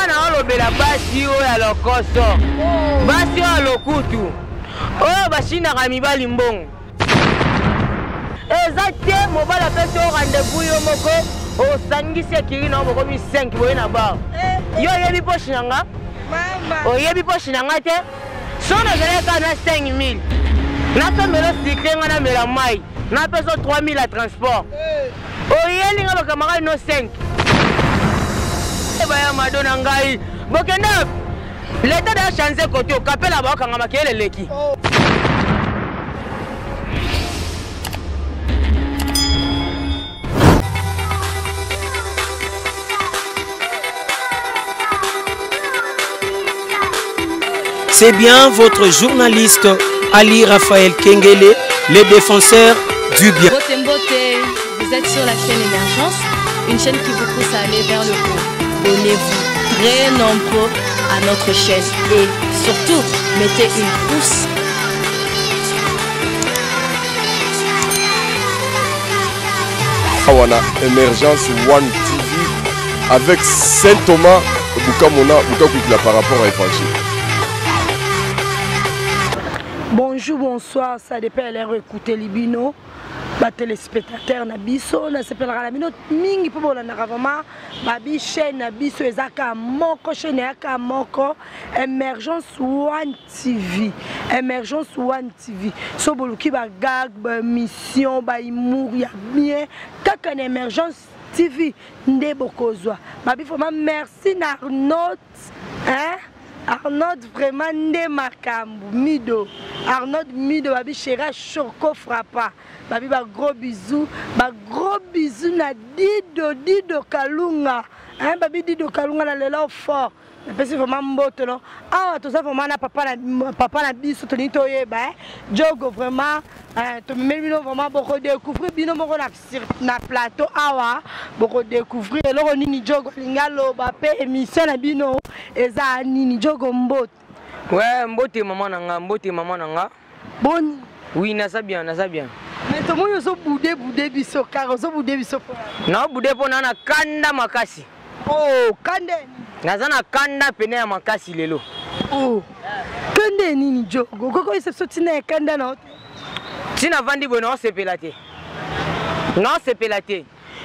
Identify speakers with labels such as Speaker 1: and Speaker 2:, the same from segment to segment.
Speaker 1: nga naolobela basi oyo ya lokoso, basi oyo ya lokutu, oyo bashinaka mibali mbongo. Eza te mobali apesi yo rendez-vous yo moko osangisi ekiri na yo bokomi 5 boye na bar. Yo oyebi poche na nga? Oyebi poche na nga te? So nazalaki kaka na 5000 nasomela sucre nga namela mai napesa 3000 ya transport. Oyeli nga bacamarade no 5 baya mado na ngai bokenda leta da change kote okapela bakanga makele eleki.
Speaker 2: C'est bien votre journaliste Ali Raphaël Kengele, le défenseur du bien.
Speaker 3: Mbote Mbote, vous êtes sur la chaîne Émergence, une chaîne qui vous pousse à aller vers le haut. Abonnez-vous très nombreux à notre chaîne et surtout, mettez une pouce.
Speaker 4: Awana Emergence One TV avec Saint Thomas Bukamona Bukakwikila par rapport à Évangile.
Speaker 5: Bonjour, bonsoir, ça dépend de l'heure écouter Libino. Ba téléspectateurs na biso na sepelaka na bino mingi mpo bolandaka vraiment babi chaîne na biso ezaka moko, chaîne eyaka moko, Emergence One TV. Emergence One TV. So boluki ba gag, ba mission, ba humour ya bien kaka na Emergence TV nde bokozwa. Babi vraiment merci na Arnaud, hein? Arnaud vraiment nde makambo mido. Arnaud mido babi chéra choco frappa. Babi ba gros bisous, ba gros bisous na Dido, Dido Kalunga. Hein, babi Dido Kalunga na lelo fort. Napesi vraiment mbote no. Awa toza vraiment na papa na papa na biso tolingi toyeba, hein. Diogo vraiment, hein, tomemeli bino vraiment boko découvrir bino moko na sur, na plateau awa boko découvrir eloko nini Diogo alingi aloba pe émission na bino eza nini. Diogo mbote.
Speaker 1: Ouais, mbote maman na nga, mbote maman na nga.
Speaker 5: Boni?
Speaker 1: Oui, naza bien, naza bien.
Speaker 5: Mais tomoni ozo bude bude biso car ozo bude biso po.
Speaker 1: Na bude po na na kanda makasi.
Speaker 5: Oh, kanda
Speaker 1: nini? Naza na kanda pene ya makasi lelo.
Speaker 5: Oh. Kanda nini Diogo? Koko yesa biso tina ya kanda na ote.
Speaker 1: Tina vandi boye na osepela te. Na osepela te.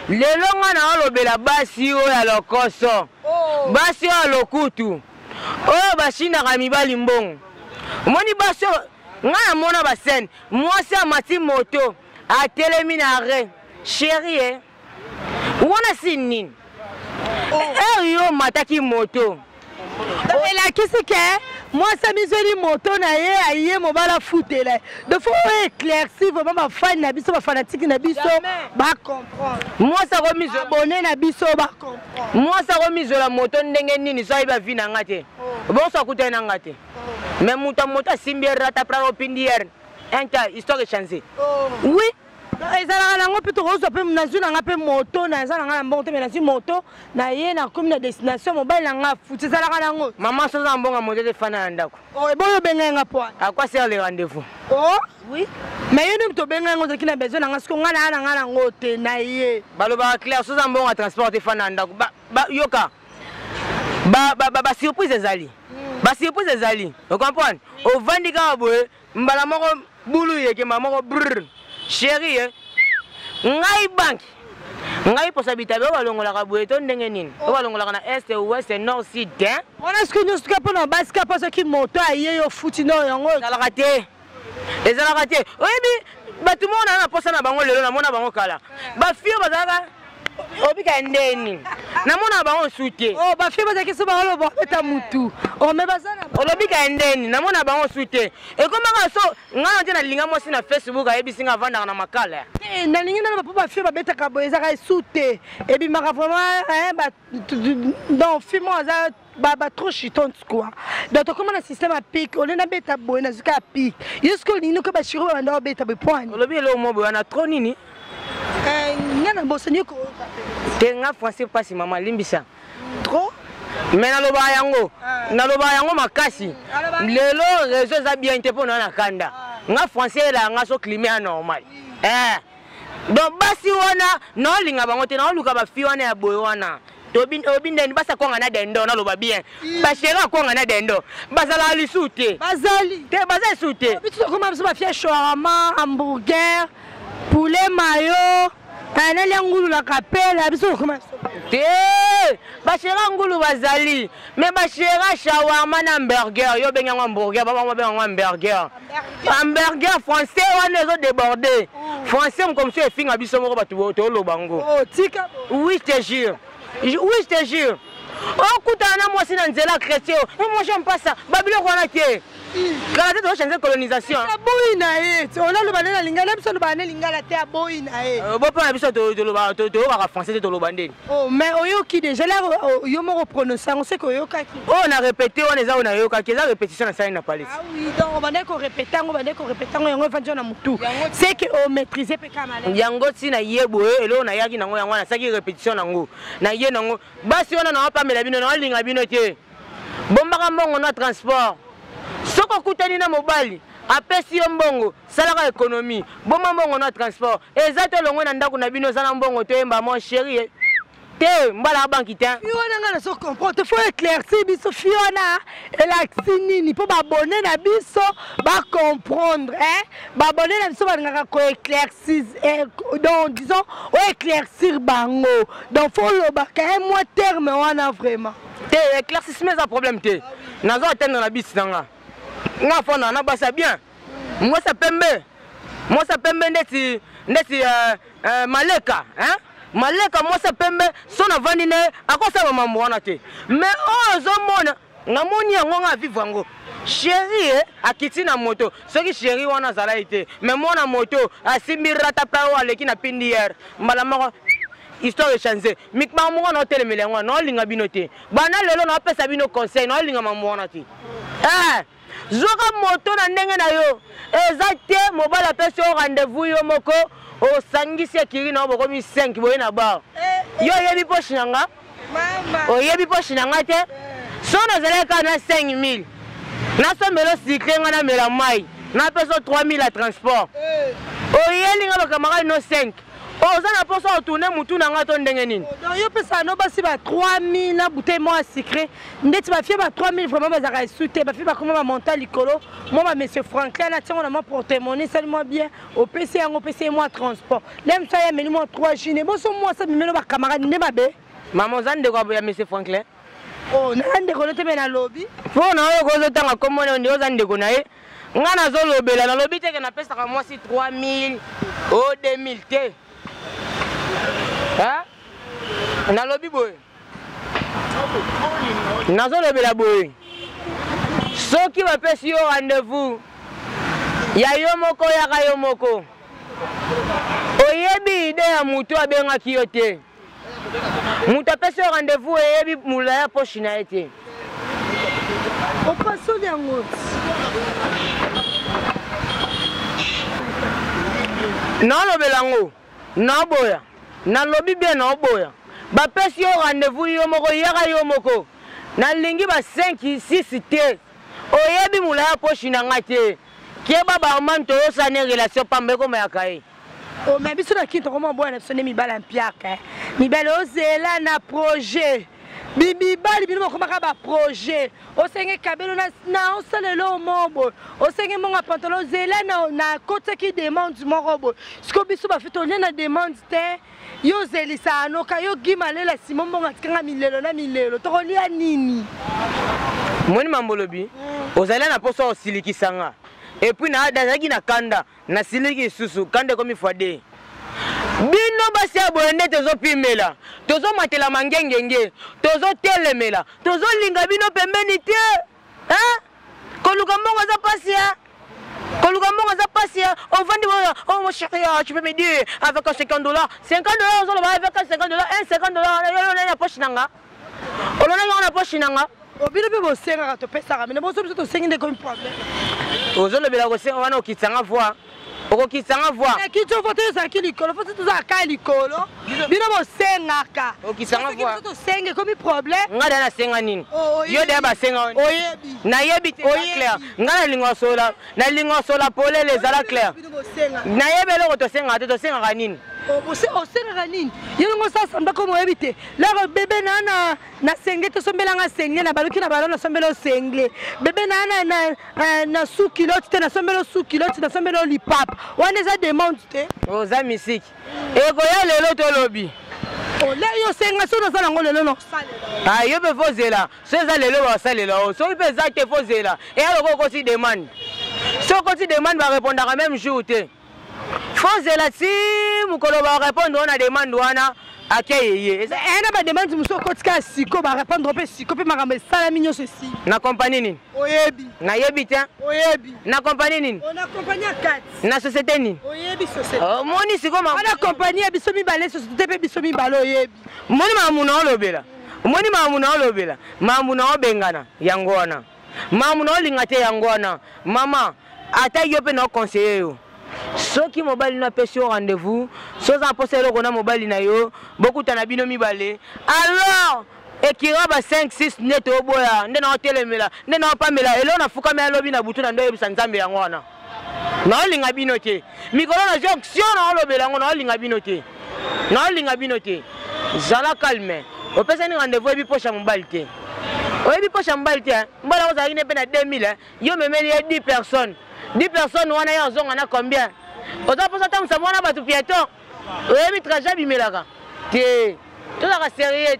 Speaker 1: Lelo nga na olobela basi oyo ya lokoso.
Speaker 5: Oh.
Speaker 1: Basi oyo ya lokutu. Oyo bashinaka mibali mbongo. Omoni basi oyo, nga namona ba scène, mwasi amati moto, atelemi na arrêt. Chérie, eh. Wana si nini?
Speaker 5: Oh.
Speaker 1: Eh, yo mataki moto.
Speaker 5: Elakisi ke mwasi amizweli moto na ye, aye mobali afutela ye. Donc faut éclaircir vraiment ba fan na biso, ba fanatique na biso, ba comprendre.
Speaker 1: Mwasi akomizwela
Speaker 5: abonné na biso ba comprendre.
Speaker 1: Mwasi akomizwela moto ndenge nini so ayebi vie na nga te.
Speaker 5: Oh.
Speaker 1: Bonso akutani na nga te.
Speaker 5: Oh.
Speaker 1: Mais moto ya moto asimbi ye rata pra opindi hier. Un cas, histoire est changée.
Speaker 5: Oh.
Speaker 1: Oui.
Speaker 5: Donc, ezalaka nango mpe tokozwa mpe nazwi na nga mpe moto, naza na nga na mbongo te, mais nazwi moto na ye nakomi na destination, mobali na nga afuti, ezalaka nango.
Speaker 1: Mama, soza na mbongo ya moto te, fana na ndako.
Speaker 5: Oh, eboyo obenga nga po wana.
Speaker 1: À quoi sert le rendez-vous?
Speaker 5: Oh?
Speaker 1: Oui.
Speaker 5: Mais yo nde moto obenga nga, ozalaki na besoin na nga, sikoyo nga na ya na nga nango te, na ye.
Speaker 1: Balobaka clair, soza mbongo ya transport te, fana na ndako. Ba, ba, yoka. Ba, ba, ba, ba surprise ezali. Ba surprise ezali. Vous comprenez? Ovandi kaka boye, mbala moko bulu yeke, mbala moko brrr. Chérie, eh? Ngai banque. Ngai posa bitabe oyo balongolaka boye to ndenge nini? Oyo balongolaka na est, ouest, nord, sud, hein?
Speaker 5: Wana soki nyonso tuka mpona basi kaka mpo soki moto aye yo futi no yango.
Speaker 1: Ezalaka te. Ezalaka te. Oyebi bato moko na na posa na bango lelo, namona bango kala. Ba fille bazalaka obika ndeni. Namona bango su te.
Speaker 5: Oh, ba fille bazalaki so bango lobo beta mutu. Oh, mais baza na ba-
Speaker 1: Olobika ndeni, namona bango su te. Ekomaka so nga na te nalinga mwasi na Facebook ayebisi nga avandaka na makala.
Speaker 5: Eh, nalingi nano ba po ba fille babetaka boye ezalaka esu te. Ebimaka vraiment, hein, ba, donc fille moko aza ba, ba trop chitante quoi. Donc tokoma na système ya pic, on est na beta boye na zuka ya pic. Yo soki olingi noki ba chiro ba banda obeta boye point.
Speaker 1: Olobi eloko moko boye wana trop nini?
Speaker 5: Eh, nga na bosani koyoka
Speaker 1: te. Te nga français pasi mama limbisa.
Speaker 5: Trop?
Speaker 1: Mais nalobaka yango.
Speaker 5: Ah.
Speaker 1: Nalobaka yango makasi.
Speaker 5: Alobaka.
Speaker 1: Lelo réseau eza bien te mpo na na kanda.
Speaker 5: Ah.
Speaker 1: Nga français elaka nga so climat ya normal.
Speaker 5: Oui.
Speaker 1: Eh. Donc basi wana naolinga bango te, naoluka ba fille wana ya boye wana. Obi ndeni basi akwanga na dendo, naloba bien, bachéri akwanga na dendo bazalaka lisusu te.
Speaker 5: Bazali.
Speaker 1: Te, baza lisusu te.
Speaker 5: Biso tokoma biso bafia shawarma, hamburger, poulet mayo, nalia ngulu na kapela, biso tokoma.
Speaker 1: Te, bachéri ngulu bazali, mais bachéri shawarma na hamburger, yo obengi yango hamburger, babango babenga yango hamburger. Hamburger français wana ezodéborde français comme so efinga biso moko bato toloba ngo.
Speaker 5: Tika.
Speaker 1: Oui, je te jure, oui, je te jure, okutana na mwasi na nzela, chrétien, moi j'aime pas ça, babiloko wana te. Kala te, tozochange colonisation.
Speaker 5: Aboyi na ye, olaloba nde na lingala, biso oloba nde lingala te, aboyi na ye.
Speaker 1: Bopa na biso toyokaka français te, toloba ndeni?
Speaker 5: Oh, mais oyoki déjà la yo moko prononce yango, seke oyokaki.
Speaker 1: Oyo na répété wana eza oyo nayokaki, eza répétition nasali na palais.
Speaker 5: Ah oui, donc obandaki korépéte yango, obandaki korépéte yango, yango evandi na motu, seke omaîtrise mpe kaka malamu.
Speaker 1: Yango ntina ye boye, eloko nayaki nango yango wana, nasalaki répétition nango, naye nango. Basi wana nawapamela bino, nawalinga bino te. Bombaka mbongo na transport. Soki okutani na mobali apesi yo mbongo, salaka économie, boma mbongo na transport. Eza te olongwe na ndako na bino, oza na mbongo, toyemba mon chéri te, mbala ya banki te.
Speaker 5: Fi wana nga nazo comprendre te, faut éclaircir biso. Fi wana elakisi nini mpo babone na biso bacomprendre? Babone na biso balingaka koéclaircir, donc disons oéclaircir bango, donc faut olobaka ye mwa terme wana vraiment.
Speaker 1: Te, éclaircissement eza problème te. Nazo atteindre na bisi na nga, nga fanda na basi ya bien, mwasi ya pembe, mwasi ya pembe ndeti maleka, hein? Maleka, mwasi ya pembe, so navandi ne akosala mambo wana te. Mais oyo ozomona, namoni yango, nga vivre yango. Chéri e akiti na moto, soki chéri wana azalaki te, mais mwana moto asimbi rata pa oyo aleki na pindi hier, mbala moko histoire echange. Makambo moko naotelemela yango wana, naolinga bino te. Bana lelo naopesa bino conseil, naolinga mambo wana te. Zwaka moto na ndenge na yo. Eza te mobali apesi yo rendez-vous, yo moko osangisi ekiri na yo, bokomi 5 boye na bar. Yo oyebi poche na nga, oyebi poche na nga te. So nazalaki kaka na 5000, nasombela sucré, nga namela mai, napesa 3000 ya transport, oyeli nga bacamarade no 5, oza na mposa otourne mutu na nga to ndenge nini?
Speaker 5: Donc yo opesaka no basi ba 3000 na bouteille moko ya sucré, ndeti bafie ba 3000 vraiment bazalaka esu te. Bafie bakoma bamonta likolo, mwa ba monsieur Franklin atiango na mwa porte-monnaie, esali mwa bien, opesi yango, opesi ye mwa transport, le mosu aye ameli mwa 3 jine boso mwasi amemeli bacamarade nde mabe.
Speaker 1: Mama, oza ndeko ya monsieur Franklin?
Speaker 5: Oh, naza ndeko no te, me nalobi.
Speaker 1: Mpo na oyo kozotanga kombo nde oza ndeko na ye. Nga nazolobela, nalobi teke napesaka mwasi 3000 o 2000 te. Nalobi boye, nazolobela boye: soki bapesi yo rendez-vous ya yo moko, oyaka yo moko, oyebi ide ya motu abengaki yo te. Moto apesi yo rendez-vous, eyebi molai ya poche na ye te.
Speaker 5: Opasoli yango.
Speaker 1: Naolobela yango, naoboya, nalobi bien, naoboya. Bapesi yo rendez-vous yo moko, yaka yo moko. Nalingi ba 5 6 te. Oyebi molai ya poche na nga te. Keba, barman, toyosala ne relation pamba ekomayaka ye.
Speaker 5: Oh, mais biso na kini tokoma boya na biso nde mibali ya mpiaka, mibali ozela na projet, mibali bino bokomaka baprojet, osenge kabelo na osalela o moko boye, osenge mbongo ya pantalon, ozela nakotiaki demande moko boye. Siko biso bafi tolia na demande te, yo ozelisa anoka yo gima lela simo mbongo atikanga milelo na milelo, tokolia nini?
Speaker 1: Moni mambo olobi, ozali na mposa osilikisanga, et puis nazalaki na kanda, nasiliki lisusu, kanda ekomi fois deux. Bino basi ya boye nde tozopimela, tozomatela mangengenge, tozotelemela, tozolinga bino pembeni te. Koluka mbongo eza pasi ya koluka mbongo eza pasi ya ovandi oyo. Oh mon chéri, tu peux me dire avec 50 $, 50 $, ozoloba avec 50 $, 1 50 $, yo na poche na nga, olonaki yango na poche na nga?
Speaker 5: Bino mpe bosengaka, topesaka bino, boso biso tosengi nde komi problème.
Speaker 1: Ozolobela kosenga wana, okitanga voix, okokitanga voix.
Speaker 5: Kiti fo toyozalaki likolo, fo tozalaka likolo, bino bosengaka.
Speaker 1: Okitanga voix.
Speaker 5: Biso tosenge ekomi problème.
Speaker 1: Nga deya nasenga nini? Yo deya basenga.
Speaker 5: Oyebi.
Speaker 1: Nayebi te, clair. Nga nalinga osola, nalinga osola polele, ezala clair. Nayebi eloko tosengaka te. Tosengaka nini?
Speaker 5: Osengaka nini? Yo longo osala samba komo oyebi te. Lero bebe na na na sengle tosombelanga sengle na baluki na balo nasombela sengle. Bebe na na na eh, na sous culotte te, nasombela sous culotte, nasombela lipapa. Wana eza demande te.
Speaker 1: Oza misiki. Ekoya lelo tolobi.
Speaker 5: Ole yo senga soki naza nango lelo nakosalela.
Speaker 1: Ah, yo mpe fozela. So eza lelo basalela o. Soki mpe eza te fozela. Eya lokola okosi demande. Soki okoti demande ba répondaka même jour te. Fozela ti mokolo ba répondre na demande wana akeye ye.
Speaker 5: Eza na ba demande mosusu okotika siko ba répondre mpe siko mpe makambo esalami nyonso esili.
Speaker 1: Na compagnie nini?
Speaker 5: Oyebi.
Speaker 1: Nayebi te.
Speaker 5: Oyebi.
Speaker 1: Na compagnie nini?
Speaker 5: Na compagnie ya kati.
Speaker 1: Na société nini?
Speaker 5: Oyebi société.
Speaker 1: Omoni siko ma.
Speaker 5: Wana compagnie ya biso mibale, société mpe biso mibale oyebi.
Speaker 1: Moni makambo na olobela. Omoni makambo na olobela. Makambo na obengana yango wana. Makambo na olinga te yango wana. Mama, ata yo mpe na oconseiller yo. Soki mobali no apesi yo rendez-vous, soki oza na mposa eloko na mobali na yo, bokutana bino mibale. Alors ekira ba 5 6 nde toboya, nde na otelemela, nde na opamela, eloko nafukami alobi na butu na ndo oyebisa Nzambe yango wana. Naolinga bino te. Mikolo na jonction na olobela yango, naolinga bino te. Naolinga bino te. Zala calme. Opesani rendez-vous, oyebi poche ya mobali te. Oyebi poche ya mobali te, hein? Mobali yango ozalaki ne mpe na 2000, hein? Yo memeli ye 10 personnes. 10 personnes wana ye azonga na combien? Oza mposa tambwisa mwana bato piéton. Oyebi trajet abimelaka te. Tozalaka sérieux.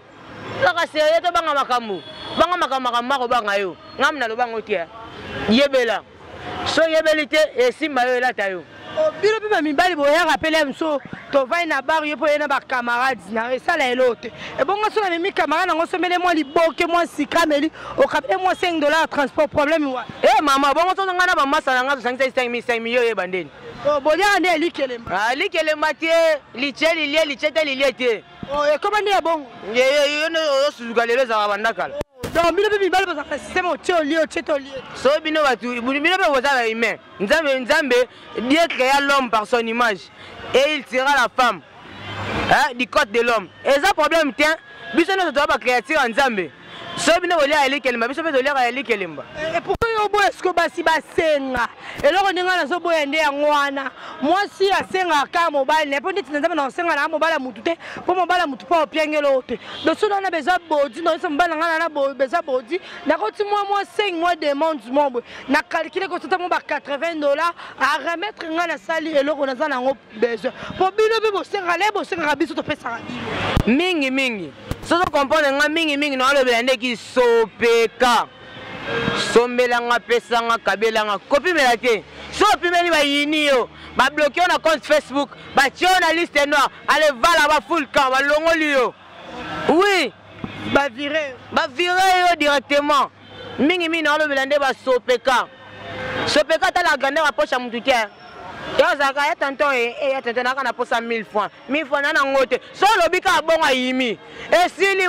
Speaker 1: Tozalaka sérieux, tobanga makambo. Banga makambo, makambo makobanga yo. Ngai naloba yango te. Yebela. So yebeli te, esimba yo, elata yo.
Speaker 5: Bino mpe bamibali boyaka pele ya biso tovandi na bar, yo mpo oye na bacamarades na yo esala eloko te. Ebongo so namemi camarade nango, sombele mwa liboke mwa sikrameli, okabele mwa 5 dollar ya transport, problème wa?
Speaker 1: Eh mama, bongo so nga na bamasa na nga tosangisa 5000 5000, yo oyeba ndeni?
Speaker 5: Oh, boliaka nde likelemba.
Speaker 1: Ah, likelemba te, litie lilie, litie te lilie te.
Speaker 5: Oh, ekoma nde ya bongo.
Speaker 1: Yo nde ozosuzuka lelo, ezalaka banda kala.
Speaker 5: Donc bino mpe mibali bozalaka système otie olie, otie te olie.
Speaker 1: So bino bato, bino mpe boza ba humain. Nzambe, Nzambe, Dieu créa l'homme par son image et il tira la femme, hein, du côté de l'homme. Eza problème te, biso nyonso toza ba créature ya Nzambe. So bino bolia ya likelemba, biso mpe toliaka ya likelemba.
Speaker 5: Et pourquoi yo oboya siko basi basenga eloko? Ndenge wana nazoboya nde yango wana. Mwasi asengaka kaka mobali na ye, mpo ndeti na Nzambe na kosenga na mobali ya mutu te, mpo mobali ya mutu mpo opiangela oyo te. Donc soki wana beza bodi naoyesa mobali na ngai na beza bodi, nakoti mwa mwa 5 mwa demande mwa boye, na calcule kosota mwa ba 80 dollars a remettre ngai, nasali eloko naza nango besoin. Mpo bino mpe bosengaka le, bosengaka biso, topesaka bino.
Speaker 1: Mingi mingi sozo comprendre nga, mingi mingi naolobela ndeki sopeka, sombelanga, pesanga, kabelanga, kopimela te. So opimeli, bayini yo, babloke yo na compte Facebook, batie yo na liste noire, ale vala ba full camp, balongoli yo, oui.
Speaker 5: Bavire.
Speaker 1: Bavire yo directement. Mingi mingi naolobela nde basopeka, sopeka. Tala grandeur ya poche ya mutu te. Yo ozalaka ya tonton, e ya tonton, naka na posa 1000 francs, 1000 francs na nango te. So olobi kaka bongo, ayimi, esili,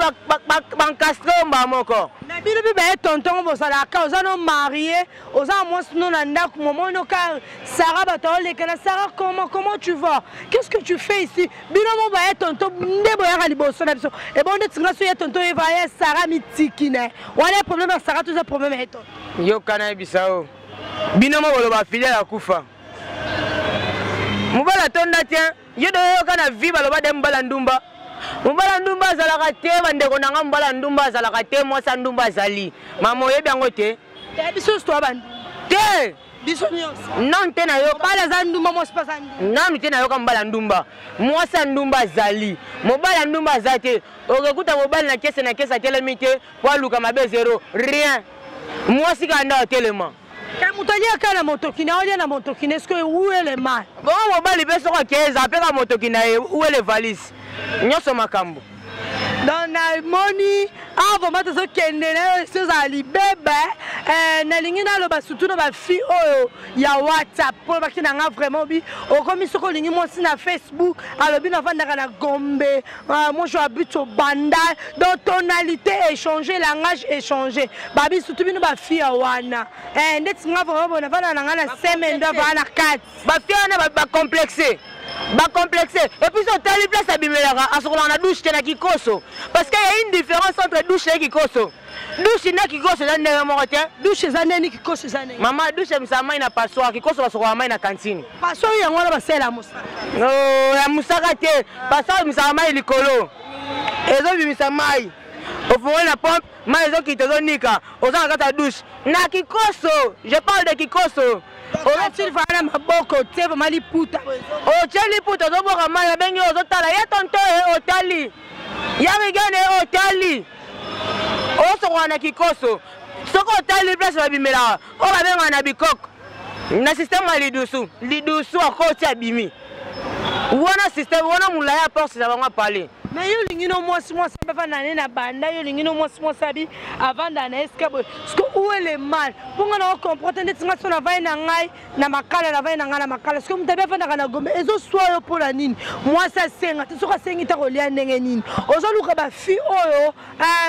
Speaker 1: baencastre yo mbala moko.
Speaker 5: Na bino mpe baye tonton, bozalaka oza no marie, oza na mwasi no na ndako, momoni oka Sara, bato aoleka na Sara: Comment tu vas? Qu'est-ce que tu fais ici?» Bino mo baye tonton nde boyaka liboso na biso. Ebongo nde tinga so ye tonton eva ya Sara mitiki na ye wana, problème ya Sara toza problème ya tonton.
Speaker 1: Yoka, nayebisa yo, bino mo boloba fidèle akufa, mobali atonda te. Yo de oyoka na vie baloba de mobali ya ndumba? Mobali ya ndumba azalaka te, bandeko na nga. Mobali ya ndumba azalaka te, mwasi ya ndumba azali. Mama, oyebi yango te.
Speaker 5: Te, biso nyonso toya bandumba.
Speaker 1: Te.
Speaker 5: Biso nyonso.
Speaker 1: Nanu te nayoka.
Speaker 5: Mobali aza ndumba, mwasi mpe aza ndumba.
Speaker 1: Nanu te nayoka mobali ya ndumba. Mwasi ya ndumba azali, mobali ya ndumba aza te. Okokuta mobali na kese, na kese atelemi te po aluka mabe, zero, rien. Mwasi kaka nde atelema.
Speaker 5: Ka moto aliaka na motoki na olia na motoki na, est-ce que où est le mal?
Speaker 1: Bongo mobali mpe soko akeza apeka motoki na ye, uele valise nyonso, makambo.
Speaker 5: Donc namoni awa vraiment tozokende na yo esi ozala libebe. Nalingi naloba surtout na bafille oyo ya WhatsApp, mpo olobaki na nga vraiment bi okomi soki olingi mwasi na Facebook, alobi navandaka na Gombe, moi je habite au Bandal. Donc tonalité échanger, langage échanger, babi surtout bino bafille ya wana, ndeti nga vraiment boye navandaka na nga na semaine ndo avaa na kati.
Speaker 1: Bafille wana bacomplexe. Bacomplexe. Et puis otali place abimelaka, asokolaka na douche te, na kikoso, parce que y a une différence entre douche na kikoso. Douche na kikoso eza ndenge moko te.
Speaker 5: Douche eza ndeni, kikoso eza ndenge.
Speaker 1: Mama, douche emisaka mai na passoire, kikoso basokolaka mai na cantine.
Speaker 5: Passoire yango wana basalela mosaka.
Speaker 1: Ya mosaka te. Passoire emisaka mai likolo, ezobimisa mai, ofungoli na pompe, mai ezokita, ezonika, oza na kati ya douche. Na kikoso, je parle de kikoso.
Speaker 5: Otili na maboko te, vraiment liputa.
Speaker 1: Otie liputa, ozoboka mai, abengi, ozotala ye tonto ye, otali ya rigene, otali osokola na kikoso. Soki otali place babimelaka, oyo babengaka na bikok na système ya lidusu, lidusu akoti, abimi wana, système wana molai ya porte na bango apale.
Speaker 5: Mais yo olingi no mwasi, mwasi avanda na ye na banda, yo olingi no mwasi, mwasi abi avanda na esika boye. Parce que où est le mal? Mpo nga na ocomprendre ndeti nga so navandi na ngai na Makala, navandi na ngai na Makala, soki moto abi avandaka na Gombe, ezoswa yo mpo na nini? Mwasi asenga te, soki asengi te kolia ndenge nini? Ozoluka bafille oyo,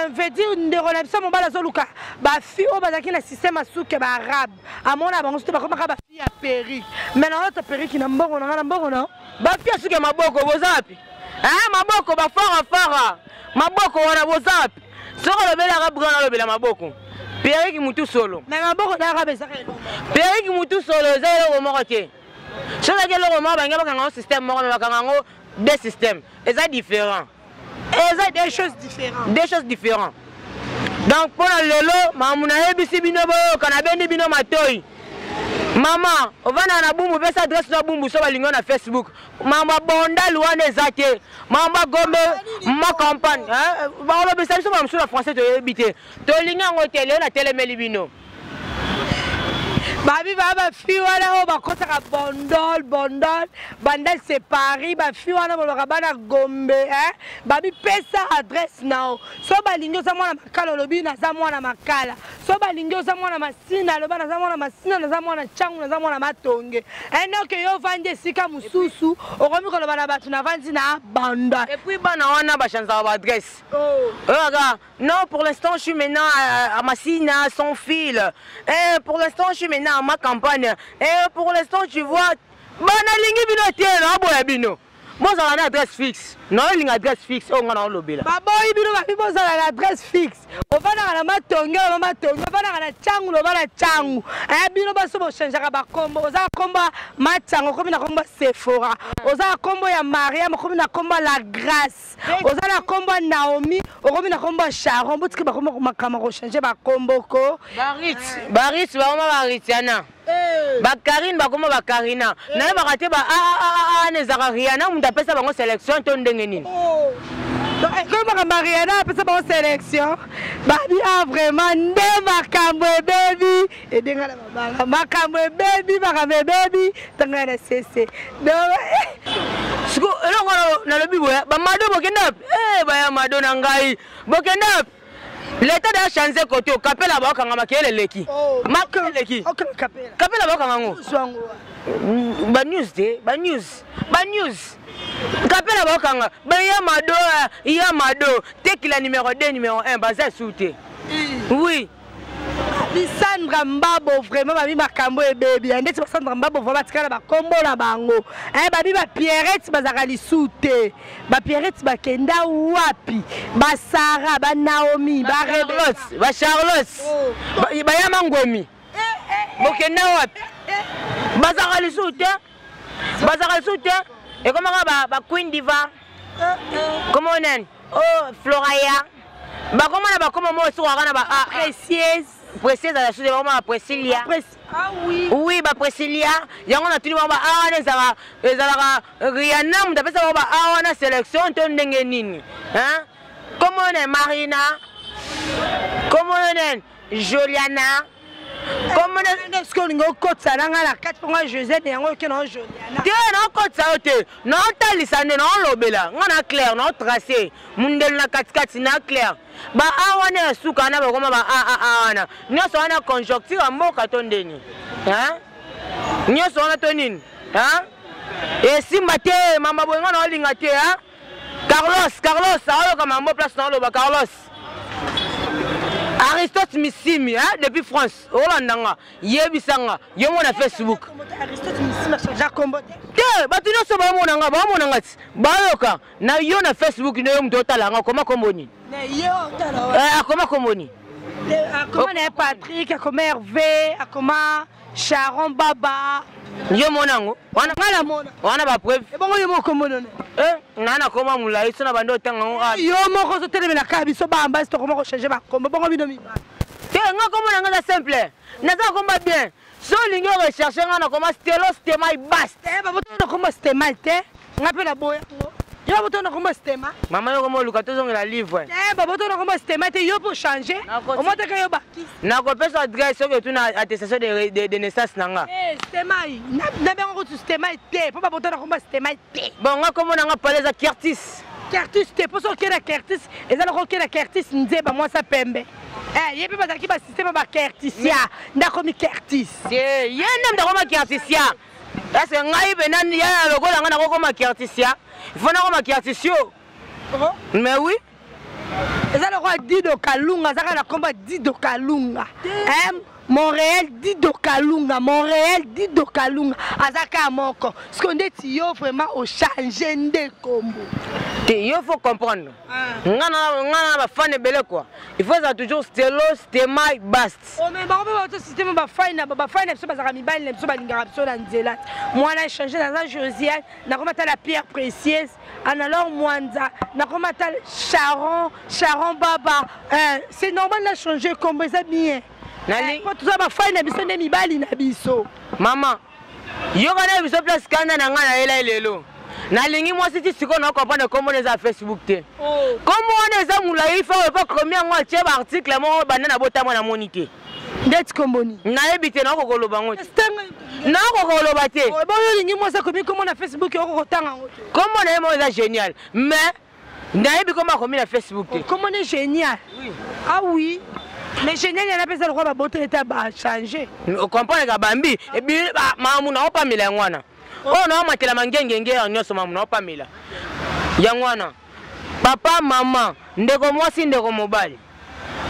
Speaker 5: veut dire ndeko na biso mobali azoluka bafille oyo bazalaki na système ya suki ya baarabe, amona bango sote bakomaka bafille ya perruque. Mais naolata perruque na mbongo na ngai, na mbongo na
Speaker 1: Bafille ya suki ya maboko, boza wapi? Maboko bafarafara, maboko wana boza wapi? Soki olobelaka bran, alobela maboko, perruque mutu solo.
Speaker 5: Mais maboko na arabe ezaka eloko.
Speaker 1: Perruque mutu solo eza eloko moko te. Soki ezalaki eloko moko, bangi bakanga yango système moko, mais bakanga yango deux systèmes, eza différent, eza
Speaker 5: deux choses différentes.
Speaker 1: Deux choses différentes. Donc mpona lelo, makambo nayebisi bino, boyoka, nabendi bino matoi. Mama ovandaka na Bumbu, pesa adresse na Bumbu so balingi yo na Facebook. Makambo ya bondal wana eza te, makambo ya Gombe ma campagne bakolobisa biso makambo mosusu na français toyebi te, tolingi yango te. Lelo natelemeli bino.
Speaker 5: Babi baa bafille wana oyo bakotaka bondol, bondol, bandal, c'est Paris. Bafille wana bolobaka bana Gombe, eh? Babi pesa adresse nao so balingi. Oza mwana Makala, olobi naza mwana Makala. So balingi, oza mwana Masina, aloba naza mwana Masina, naza mwana Ntangu, naza mwana Matonge. Enoke yo ovandi esika mosusu, okomi koloba na bato navandi na banda.
Speaker 1: Et puis bana wana bachanzaka baadresse.
Speaker 5: Oh.
Speaker 1: Oyaka non, pour l'instant je suis maintenant à Masina sans fil, eh, pour l'instant je suis maintenant à ma campagne, eh, pour l'instant, tu vois, banalingi bino te, naboya bino. Bozala na adresse fixe, naolinga adresse fixe oyo nga naolobela.
Speaker 5: Baboyi bino, babi bozala na adresse fixe. Ovandaka na Matonge, loba Matonge. Ovandaka na Ntangu, loba na Ntangu. Bino baso bochangeaka bakombo. Oza na kombo ya Matsango, okomi na kombo ya Sephora. Oza na kombo ya Mariam, okomi na kombo ya La Grâce. Oza na kombo ya Naomi, okomi na kombo ya Sharon. Botiki bakombo, makambo kochange bakombo ko.
Speaker 1: Barit bakoma baritiana, bakarine bakoma bakarina. Nayebaka te ba aa ezalaka Riana moto apesa bango sélection to ndenge nini.
Speaker 5: Ekomaka Mariana apesa bango sélection. Babi a vraiment nde makambo ebebi, edenga na mabanga, makambo ebebi, makambo ebebi ntango na sese.
Speaker 1: Siko eloko nalobi boya, bamado bokende wapi? Baya mado na ngai, bokende wapi? L'état da change kote okapela, baokanga makele eleki, makele eleki, kapela baokanga yango, banews te, banews, banews, kapela baokanga. Baya mado, ya mado tekila numéro 2, numéro 1 baza esu te, oui.
Speaker 5: Bisandra Mbabo vraiment, babi makambo ebebi ndeti basandra Mbabo vraiment batikala bakombo na bango. Babi bapierrette bazalaka lisu te, bapierrette bakenda wapi? Basara, banaomi,
Speaker 1: barelot, bacharlotte, bayama ngomi, bokenda wapi? Bazalaka lisu te, bazalaka lisu te. Ekomaka baqueen diva, komo nani, oh, Floraya, bakoma na bakoma mo esukaka na ba
Speaker 5: Précieuse.
Speaker 1: Précieuse ala susu, bakoma ba Précilia.
Speaker 5: Ah oui.
Speaker 1: Oui, ba Précilia yango natuni bango, ba a wana ezalaka, ezalaka Riana moto apesa bango ba a wana sélection to ndenge nini? Komo nani, Marina, komo nani, Joliana, komo
Speaker 5: Soki olingi okotisa na ngai na kati mpo ngai Josene yango oke na Joliana.
Speaker 1: Te, naokotisa yo te, naotalisa nde, naolobela nga na clair, naotrace mundelu na katikati na clair. Ba a wana ya suka wana bakoma ba a a a wana nyonso wana, conjoncture ya mboka to ndeni nyonso wana to nini esimba te. Mama boye nga naolinga te. Carlos, Carlos aoyoka mambo place naoloba. Carlos, Aristote Misimi, hein, depuis France. Olanda nga, yebisa nga, yo mona Facebook.
Speaker 5: Aristote Misimi achanger kombo te.
Speaker 1: Te, bato nyonso bamona nga, bamona nga ti. Bayoka na yo na Facebook nde yo moto otala nga koma kombo nini? Eh, akoma kombo nini?
Speaker 5: Akoma na ye Patrick, akoma Hervé, akoma Sharon Baba.
Speaker 1: Yo mona yango? Wana
Speaker 5: nga na mona.
Speaker 1: Wana ba preuve.
Speaker 5: Ebongo yo moko kombo nini?
Speaker 1: Eh, nga na koma mulayi so na bando otanga yango.
Speaker 5: Ah. Yo moko ozotelemela kaka biso ba ambasi tokoma ko changer ba kombo bongo bino mibale.
Speaker 1: Te, nga kombo na nga eza simple. Naza komba bien. So olingi o recherche nga na koma Stelo Stemay Bast.
Speaker 5: Eh, ba boto na komba Stemay te. Nga pe na boya yango. Yo ba boto na komba Stema.
Speaker 1: Mama yo koma oluka tozongela livre.
Speaker 5: Eh, ba boto na komba Stema te yo po changer. Omotaka yo ba.
Speaker 1: Nakopesa adresse soki otuna attestation de naissance na nga.
Speaker 5: Eh, Stemay. Na bengo kutu Stemay te. Po ba boto na komba Stemay te.
Speaker 1: Bon, nga kombo na nga pale eza Kertis.
Speaker 5: Kertis te, po soki okei na Kertis, eza lokola okei na Kertis Nzeba mwasi ya pembe. Eh, ye mpe bazalaki ba système ba Kertisia, nde akomi Kertis.
Speaker 1: Te, ye nde moto akoma Kertisia. Parce que ngai mpe nani ya lokola ngai nakokoma Kertisia. Il faut nakoma Kertisio.
Speaker 5: Oh.
Speaker 1: Mais oui.
Speaker 5: Eza lokola Dido Kalunga, azalaka na kombo ya Dido Kalunga. Eh, Montréal Dido Kalunga, Montréal Dido Kalunga, aza kaka moko. Siko ndeti yo vraiment o changer nde kombo.
Speaker 1: Te, yo faut comprendre.
Speaker 5: Ah.
Speaker 1: Nga na ba fan ebele quoi. Il faut ezala toujours Stelo, Stemay, Bast.
Speaker 5: Oh mais bango pe bato système ba fan na ba fan na biso bazalaka mibali na biso balingaka biso na nzela. Mwana changer naza Josiane, nakoma tala pierre précieuse, Analor Mwanza, nakoma tala Sharon, Sharon Baba. Eh, c'est normal na changer kombo eza bien.
Speaker 1: Nali
Speaker 5: po toza ba fan na biso nde mibali na biso.
Speaker 1: Mama, yoka na biso place kanda na ngai nayela lelo. Nalingi mwasi ti sikoyo na comprendre kombo na eza Facebook te.
Speaker 5: Oh.
Speaker 1: Kombo wana eza molai fa oyo pa komi yango atie ba article moko banda na botama na moni te.
Speaker 5: Ndeti kombo nini?
Speaker 1: Nayebi te, nakoki koloba yango te. Nakoki koloba te.
Speaker 5: Oh, bongo olingi mwasi akomi kombo na Facebook okoki kotanga yango te.
Speaker 1: Kombo na ye moko eza génial, mais nayebi kombo akomi na Facebook te.
Speaker 5: Kombo ne génial.
Speaker 1: Oui.
Speaker 5: Ah oui. Mais génial yana pesa lokola baboteli ete ba changer.
Speaker 1: Comprendre ka bambi ebi mamu na opamela yango wana. Oyo na omatela mangengenge ya nyonso mamu na opamela. Yango wana. Papa, mama, ndeko mwasi, ndeko mobali.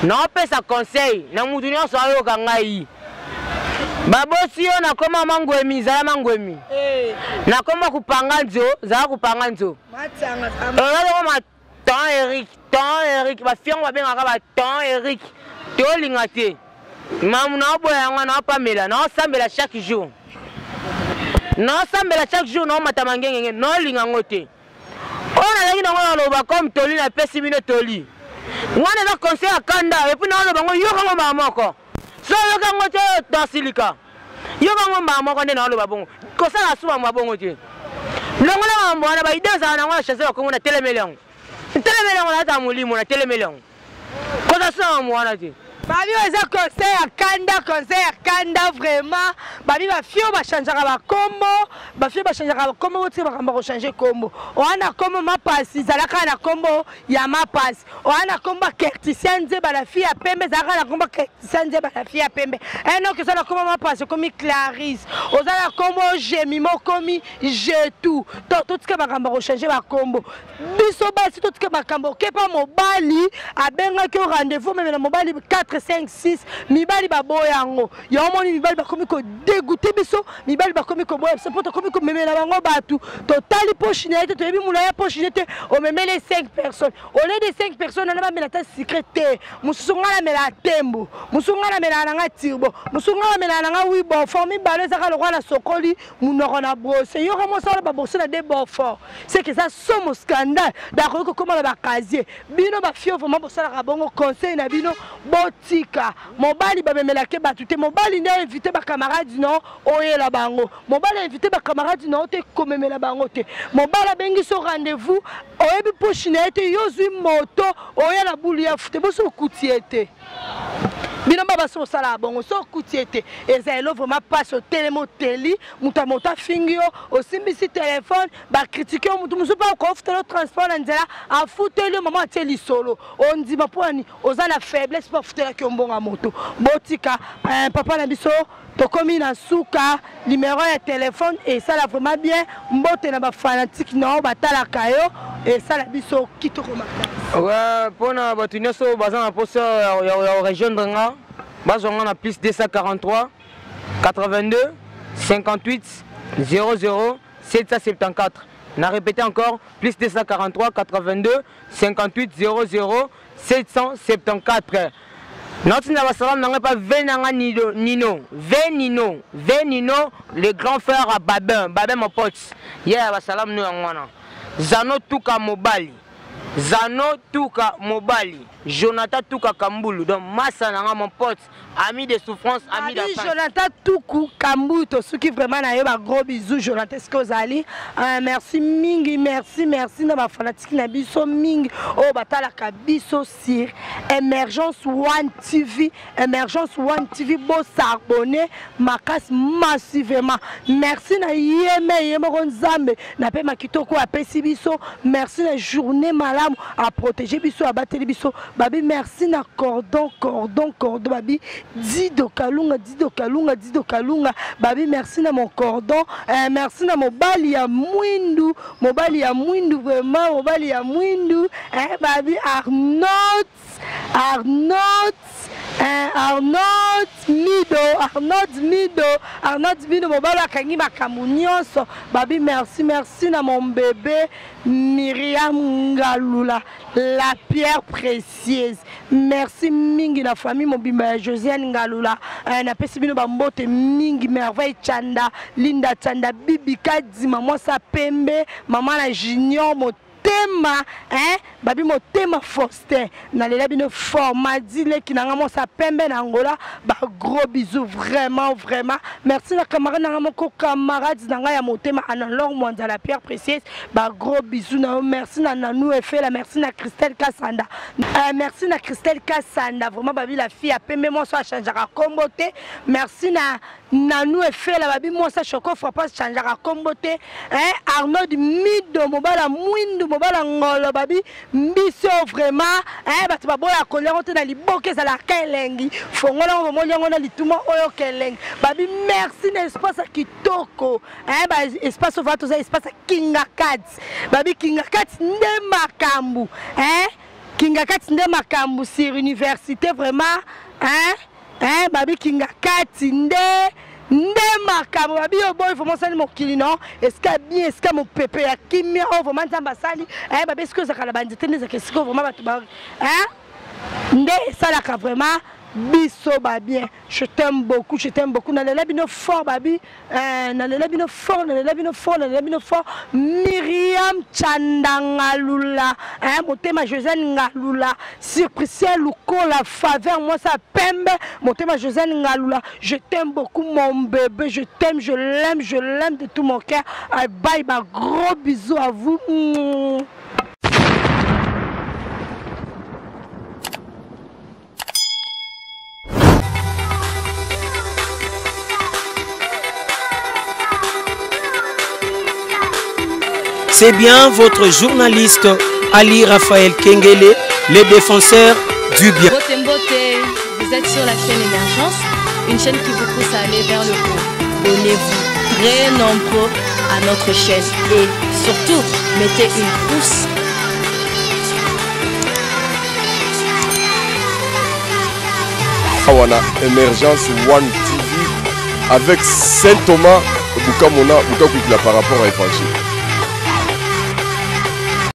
Speaker 1: Naopesa conseil na mutu nyonso ayoka ngai. Babosi yo nakoma mangwemi, zala mangwemi.
Speaker 5: Eh.
Speaker 1: Nakoma kupanga nzo, zala kupanga nzo. Ezaloko ma ton Eric, ton Eric, ba fiongo babengaka ba ton Eric. Tolinga te. Mamu naoboya yango, naopamela, naosambela chaque jour. Naosambela chaque jour, naomata mangengenge, naolinga yango te. Oyo nazalaki nango naloba comme toli, napesi bino toli. Wana eza conseil ya kanda, et puis naoloba yango, yoka yango mbala moko. So yoka yango te, tosilika. Yoka yango mbala moko nde naoloba bongo. Kosala suba mwa bongo te. Longola makambo wana, ba idée ezala nango na chasse ya Congo, natelemeli yango. Natelemeli yango, nazala molimo, natelemeli yango. Koza suba makambo wana te.
Speaker 5: Babi oyo eza conseil ya kanda, conseil ya kanda vraiment. Babi ba fio ba changeaka ba kombo, ba fio ba changeaka ba kombo, botika makambo ya ko changer kombo. Oya na kombo mapasi, zalaka na kombo ya mapasi. Oya na kombo ya Kertisia Nzeba, la fille ya pembe, zalaka na kombo ya Kertisia Nzeba, la fille ya pembe. Enoch, oza na kombo mapasi, okomi Clarisse. Oza na kombo Jemima, okomi Jetou. To, totika makambo ya ko changer ba kombo. Biso basi totika makambo. Okepa mobali abengaki yo rendez-vous omemela mobali 4, 5, 6, mibali baboya yango. Ya omoni mibali bakomi ko dégoûter biso, mibali bakomi koboya biso po tokomi komemela bango bato. Totali poche na ye te, toyebi molai ya poche na ye te, omemeli 5 personnes. Au lieu de 5 personnes, wana bamela ata sucré te. Mosusu ngai namela tembo, mosusu ngai namelaka na ngai turbo, mosusu ngai namelaka na ngai wi bonfort. Mibale ezaka lokola na sokoli monoko na brosse. Yoka mosala ba brosse na de bonfort. C'est que ça somo scandale. Dakoki kokoma na ba casier. Bino ba fio vraiment bosalaka bongo, conseil na bino botika. Mobali bamemelake bato te. Mobali nde invité ba camarades non oyela bango. Mobali invité ba camarades non te komemela bango te. Mobali abengi so rendez-vous, oyebi poche na ye te, yo ozwi moto oya na bulu ya fute, boso okuti ye te. Bino ba baso osala bongo, so okuti ye te. Eza elo vraiment passe otelemi oteli, moto ya moto afingi yo, osimbisi téléphone, ba critique yo, moto mosusu mpe akofutela yo transport na nzela, afuteli yo, mama atie lisolo. Ondima mpo nani? Oza na faiblesse mpo afutelaki yo mbongo ya moto. Botika, papa na biso, tokomi na suka, numéro ya téléphone esala vraiment bien. Mbote na ba fanatique na yo batalaka yo, esala biso kitoko makasi.
Speaker 1: Ouais, mpona bato nyonso oyo baza na mposa ya rejoindre nga, bazwa nga na plus 243 82 58 00 774. Na répété encore, plus 243 82 58 00 774. Naotinda basalamu na ngai pa ve na nga Nino, ve Nino, ve Nino, le grand frère ya Babin, Babin mon pote. Ye ya basalamu no yango wana. Zano Tuka mobali, Zano Tuka mobali, Jonathan Tuka Kambulu, donc massa na nga mon pote, ami de souffrance, ami
Speaker 5: Abi
Speaker 1: d'affaires.
Speaker 5: Jonathan Tuku Kambulu, tosuki vraiment na yo ba gros bisous Jonathan, est-ce que ozali? Merci mingi, merci, merci na ba fanatique na biso mingi oyo batalaka biso sur Emergence One TV, Emergence One TV, bo s'abonner makasi massivement. Merci na yeme ye moko Nzambe na pe makitoko apesi biso. Merci na journée malamu a protéger biso, abateli biso. Babi merci na cordon, cordon, cordon babi Dido Kalunga, Dido Kalunga, Dido Kalunga. Babi merci na mon cordon. Merci na mobali ya mwindu, mobali ya mwindu vraiment, mobali ya mwindu. Babi Arnaud, Arnaud, Arnaud Mido, Arnaud Mido, Arnaud Mido, mobali akangi makambo nyonso. Babi merci, merci na mon bébé Myriam Ngalula, la pierre précieuse. Merci mingi na famille mobimba ya Josiane Ngalula. Na pesi bino ba mbote mingi, Merveille Chanda, Linda Chanda, Bibi Kadima, mwasa pembe, mama na Junior motema, hein, babi motema Faustin. Na lela bino fort, madi leki na nga mwasa pembe na Angola, ba gros bisous vraiment vraiment. Merci na camarade na nga moko, camarade na nga ya motema Analog Mwanza, la pierre précieuse, ba gros bisous na yo. Merci na Nanou Efela, merci na Christelle Kassanda. Merci na Christelle Kassanda, vraiment babi la fille ya pembe mwasa a changeaka kombo te. Merci na Nanou Efela, babi mwasa choco frappant changeaka kombo te. Hein, Arnaud Mido, mobala mwindu, mobala ngolo, babi mbiso vraiment, hein, bato baboya kolia ngo te na liboke ezalaka elengi. Fongola ngo bomoli yango na lituma oyo kelengi. Babi merci na espace ya kitoko. Hein, ba espace oyo toza espace ya Kingakati. Babi Kingakati nde makambu. Hein, Kingakati nde makambu sur université vraiment, hein, hein, babi Kingakati nde nde makambo. Babi yo boy vraiment sali mokili non, esika bien, esika mopepe ya kimia oyo vraiment Nzambe asali. Hein, babi esika ozalaka na banzete nde ezalaka esika oyo vraiment bato ba, hein, nde esalaka vraiment biso ba bien. Je t'aime beaucoup, je t'aime beaucoup. Nalela bino fort babi, nalela bino fort, nalela bino fort, nalela bino fort. Myriam Chandangalula, hein, motema Josiane Ngalula, Surprisia Lukola, faveur moi ça pembe, motema Josiane Ngalula. Je t'aime beaucoup mon bébé, je t'aime, je l'aime, je l'aime de tout mon cœur. Bye bye, gros bisous à vous. Mouah.
Speaker 2: C'est bien votre journaliste Ali Raphaël Kengele, le défenseur du bien.
Speaker 3: Mbote, mbote, vous êtes sur la chaîne Émergence, une chaîne qui vous pousse à aller vers le haut. Abonnez-vous très nombreux à notre chaîne et surtout, mettez une pouce.
Speaker 4: Awana Émergence One TV avec Saint Thomas Bukamona, Bukakwikila par rapport à Évangile.